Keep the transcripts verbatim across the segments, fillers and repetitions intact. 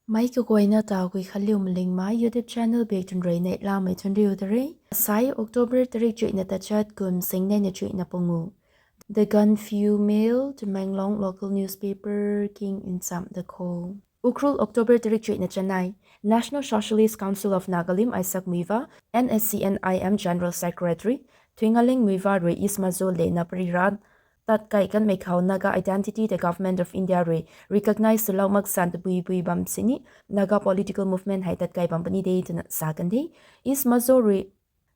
Mei kaguayna ta Guikhanliu Malingmei YouTube channel bak tun rui neihlamei tun riu ta re. Asai October tarik chuihna tachat kum singneina chuihna pungu. The Gaanphiu Mail, Tamenglong local newspaper king in cham da kho. Ukhrul October tarik chuihna chanei. National Socialist Council of Nagalim Isaac Muivah, N S C N I M General Secretary, Thuingaleng Muivah rui East Mazo le na pari rat tat kai kanmei khou Naga identity the Government of India rui recognize swlou mak san tabui bui bam sini Naga political movement hei tat kai bam puni de twna sa kan de. East Mazo rui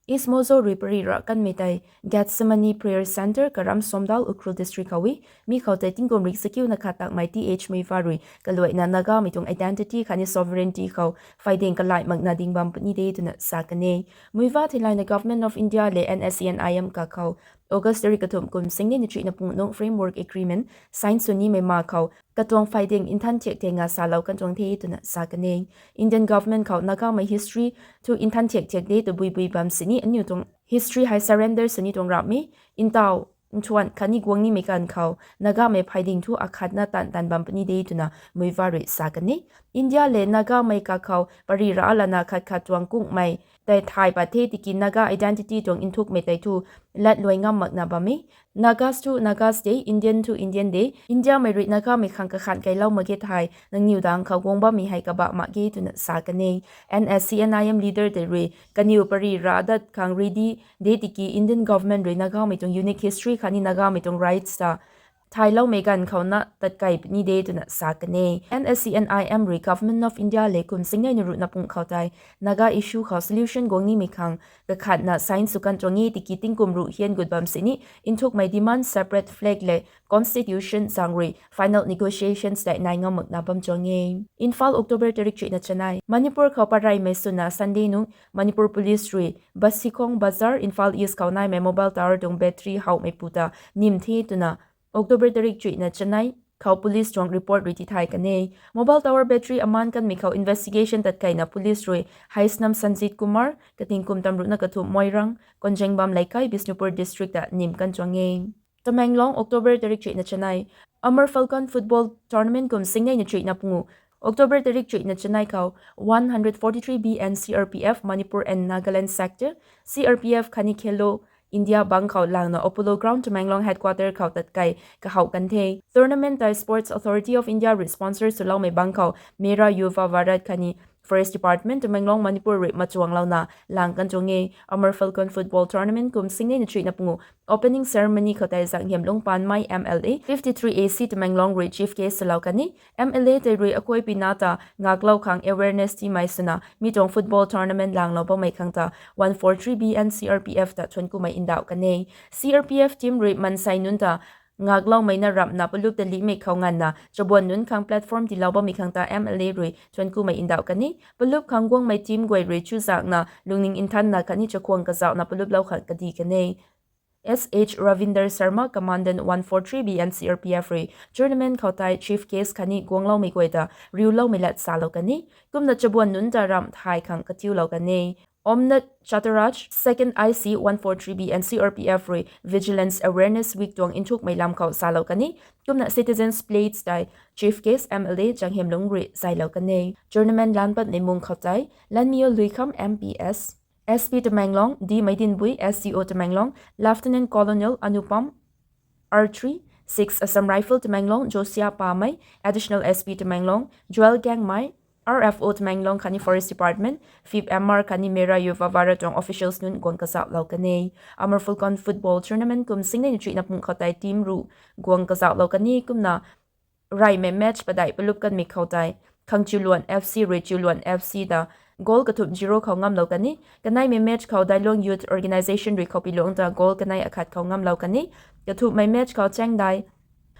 East Mazo rui pari ra kanmei tei Gethsemane Prayer Centre, Karam Somdal, Ukhrul District khou e. Mi khou tei tingkum rik sakiuna khat takmei T H Muivah rui kaluaina Nagamei tuang identity khatni sovereignty khou phaiding kalai makna ding bam puni de twna sa kan e. Muivah theilayna Government of India le N S C N I M kakhou August tarik kathumh kum singneina chuihna pung nung Framework Agreement sign sw nimei ma khou katuang phaiding nthan thiak thei nga salou kan tuang the twna sa kan e. Indian government khou Nagamei history thu nthan thiak thiak de tabui bui bam sini aniu tuang history hei surrender sini tuang ramh e. Ntaw, nthuan khatni guang nimei kan khou Nagamei phaiding thu akhatna tan tan bam puni de twna Muivah rui sa kan e. India le Nagamei kakhou pari ra lana khat khat tuang kungmei tei thay pat the tiki Naga identity tuang nthukmei tei thu latluai ngam makna bam e. Nagas thu Nagas de, Indian thu Indian de. Indiamei rui Nagamei khang kakhan kailou mak ge thei nangniw dang khou guang bammei hei kabah mak ge twna sa kan e. N S C N I M leader tei rui kaniw pari ra dat khang ready de tiki Indian government rui Nagamei tuang unique history khatni Nagamei tuang rights ta thailoumei ganv khou na tat kai puni de twna sa kan e. N S C N I M rui Government of India le kum singneina ruhna pung khou tei Naga issue khou solution guang nimei khang kakhatna sign sw kan tuang e tiki tingkum ruh hian gut bam sini nthukmei demand separate flag le constitution zaeng rui final negotiations tei nai ngam makna bam tuang e. Imphal, October tarik chuihna chanei. Manipur khou pareymei swna Sunday nung Manipur Police rui Basikhong Bazar, Imphal East khou naimei mobile tower tuang battery howmei pu ta nim the twna October tarik chuihna chanei khou police tuang report rui tithay kan e. Mobile tower battery aman kanmei khou investigation tat kaina police rui Haisnam Sanjit Kumar, kating kum tamruhna kathumh, Moirang, Konjengbam Leikai, Bishnupur District ta nim kan tuang e. Tamenglong, October tarik chuihna chanei. Amur Falcon Football Tournament kum singneina chuihna pungu. October tarik chuihna chanei khou one hundred forty-three B N C R P F Manipur and Nagaland Sector, C R P F khatni Khelo India bang khou langna Apollo Ground Tamenglong headquarter khou tat kai kahow kan the. Tournament tei Sports Authority of India rui sponsor swloumei bang khou Mera Yuva Bharat khatni Forest Department Tamenglong Manipur rui machuanglouna lang kan tuang e. Amur Falcon Football Tournament kum singneina chuihna pungu opening ceremony khou tei Zanghiamlung Panmei M L A, fifty-three A C Tamenglong rui chief guest swlou kan e. M L A tei rui akai pina ta ngaklou khang awareness tiimei swna mi tuang football tournament langlou bammei khang ta one four three B N C R P F ta thuankumei ndauh kan e. C R P F team rui mansei nunc ta ngakloumei na ramhna palup ta limei khou nganvna chabuan nunc khang platform tiilou bammei khang ta M L A rui thuankumei ndauh kan e. Palup khang guangmei team guay rui chuzakna lungning nthanna khatni chakhwang kazauhna paluplou khang kadi kan e. S H Ravinder Sharma, Commandant one four three B N C R P F rui tournament khou tei chief guest khatni guangloumei guay ta riuloumei lat salou kan e. Kumna chabuan nunc ta ramh thay khang katiulou kan e. Omnath Chaturaj, second I C one four three B N C R P F rui Vigilance Awareness Week tuang nthukmei lam khou salou kan e. Kumna Citizens Plates tei chief guest M L A Zanghiamlung rui zaylou kan e. Tournament lan patmei mung khou tei Lanmyo Luikham M P S, S P Tamenglong D Meidinbui, S D O Tamenglong Lieutenant Colonel Anupam, R three, six Assam Rifle Tamenglong Josia Pamei, Additional S P Tamenglong Joel Gangmei, R F O Tamenglong khatni Forest Department, fifth M R khatni Mera Yuva Bharat tuang officials nunc guang kazauhlou kan e. Amur Falcon Football Tournament kum singneina chuihna pung khou tei team ruh guang kazauhlou kan e. Kumna reymei match padeih palup kanmei khou tei Khangchiuluan F C rui Chiuluan F C ta goal kathumh zero khou ngamlou kan e. Kaneimei match khou Dailong Youth Organisation rui Khoupiluang ta goal kanei akhat khou ngamlou kan e. Kathumhmei match khou Chengdai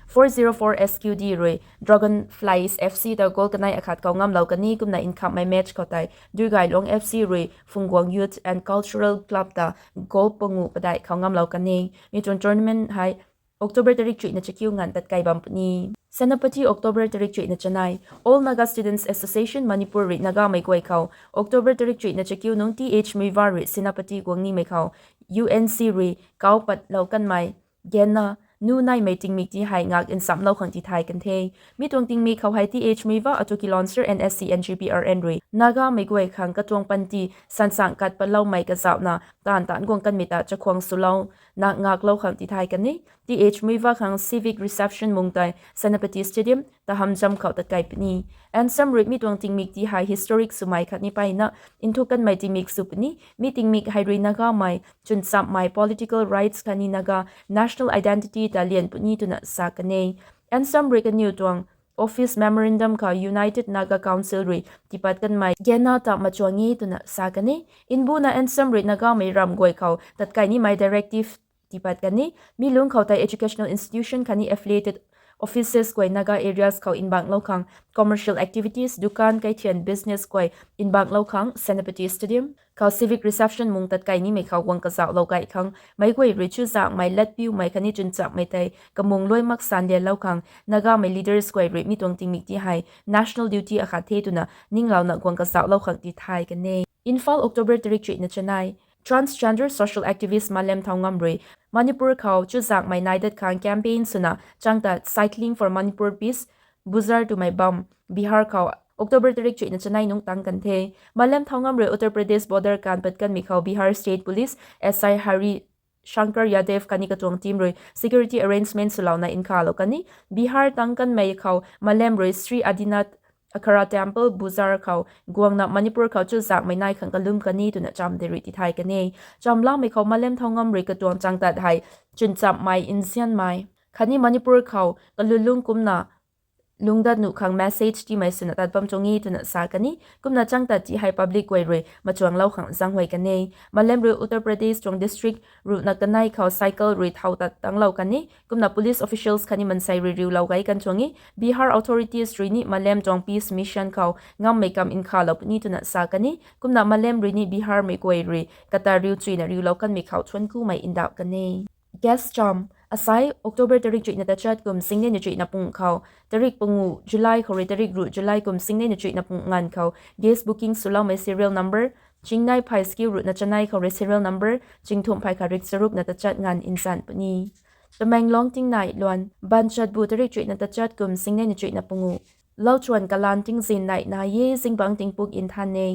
four zero four S Q D rui Dragonflies F C ta goal kanei akhat khou ngamlou kan e. Kumna nkhamhmei match khou tei Duigailong F C rui Phungguang Youth and Cultural Club ta goal panguh padeih khou ngamlou kan e. Mi tuang tournament hei October tarik chuihna chakiu nganv tat kai bam puni. Senapati, October tarik chuihna chanei. All Naga Students Association Manipur rui Nagamei guay khou October tarik chuihna chakiu nung T H Muivah rui Senapati guang nimei khou U N C rui kau patlou kanmei genna nu naimei tingmik ti hei ngak nsamlou khang tithay kan the. Mi tuang tingmik khou hei Th Muivah, Ato Kilonser, N S C N G P R N rui Nagamei guay khang katuang panty sansang kat patloumei kazauhna taanv taanc guang kanmei ta chakhwang swlouna ngaklou khang tithay kan e. Th Muivah khang civic reception mung tei Senapati Stadium, Tahamjam khou tatkai puni. Ansam rui mi tuang tingmik ti hei historic swmei khatni mpeyna nthuk kanmei tingmik sw puni. Mi tingmik hei rui Nagamei chwnchammei political rights khatni Naga national identity ta lian puni twna sa kan e. Ansam rui kaniw tuang office memorandum khou United Naga Council rui tiipat kanmei gena ta machuang e twna sa kan e. Nbuna Ansam rui Nagamei ram guay khou tatkai nimei directive tiipat kan e. Mi lungc khou tei educational institution khatni affiliated offices guay Naga areas khou nbanglou khang, commercial activities, dukan, kaithian business guay nbanglou khang, Senapati Stadium khou civic reception mung tatkai nimei khou guang kazauhlou gay khang, meic guay rui chuzaenghmei, latpiumei khatni chwnchammei tei kamung luai mak san lianlou khang, Nagamei leaders guay rui mi tuang tingmik ti hei national duty akhat the twna ninglouna guang kazauhlou khang tithay kan e. Imphal, October tarik chuihna chanei. Transgender social activist Malem Thaongam rui Manipur khou chuzaenghmei nai dat khang campaign swna changtat Cycling for Manipur Peace, Buzar twmei bam Bihar khou October tarik chuihna chanei nungc tang kan the. Malem Thaongam rui Uttar Pradesh border kaanv pat kanmei khou Bihar State Police S I Hari Shankar Yadav khatni katuang team rui security arrangement swlouna nkhavlou kan e. Bihar tang kanmei khou Malem rui Sri Adinath Akhara Temple, Buzar khou guangna Manipur khou chuzaenghmei nai khang kalum kan e twna cham tei rui tithay kan e. Chamlamei khou Malem Thaongam rui katuang changtat hei chwnchammei, nzianmei khatni Manipur khou kalulung kumna lungdat nuh khang message tiimei swna tat bam tuang e twna sa kan e. Kumna changtat ti hei public guay rui machuanglou khang zaenghuay kan e. Malem rui Uttar Pradesh tuang district ruhna kanei khou cycle rui thau tat tanglou kan e. Kumna police officials khatni mansei rui riulou gay kan tuang e. Bihar authorities rui ni Malem tuang peace mission khou ngammei kam nkhavlou puni twna sa kan e. Kumna Malem rui ni Biharmei guay rui kata riu chuyna riulou kanmei khou thuanckumei ndauh kan e. Gas cham. Asai October tarik chuihna tachat kum singnei na chuihna pung khou tarik pangu July khou rui tarik ruh July kum singnei na chuihna pung nganv khou gas booking swloumei serial number chingnei phay skiu ruhna chanei khou rui serial number chingthumh phay khat rik charuk na tachat nganv nzan puni. Tamenglong tingnai luan. Banchatbu tarik chuihna tachat kum singnei na chuihna pangu. Lauchuan kalan tingzin nai nai e, zingbangc tingpuk nthan e.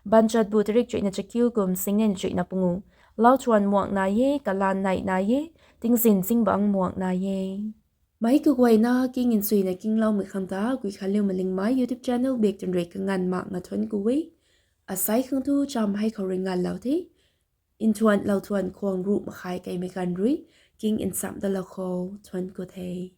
Banchatbu tarik chuihna chakiu kum singnei na chuihna pangu. Lauchuan muang nai e, kalan nai nai e, tingzin zingbangc muang nai e. Meic kaguayna king nchuina kingloumei khang ta Guikhanliu Malingmei YouTube channel bak twn rui kanganv mak nga thuancku e. Asai khang thu cham hei khou rui nganvlou the. Nthuan lauthuan khwang ruh makhai keimei ganv rui king nchamh dalou khou thuancku the.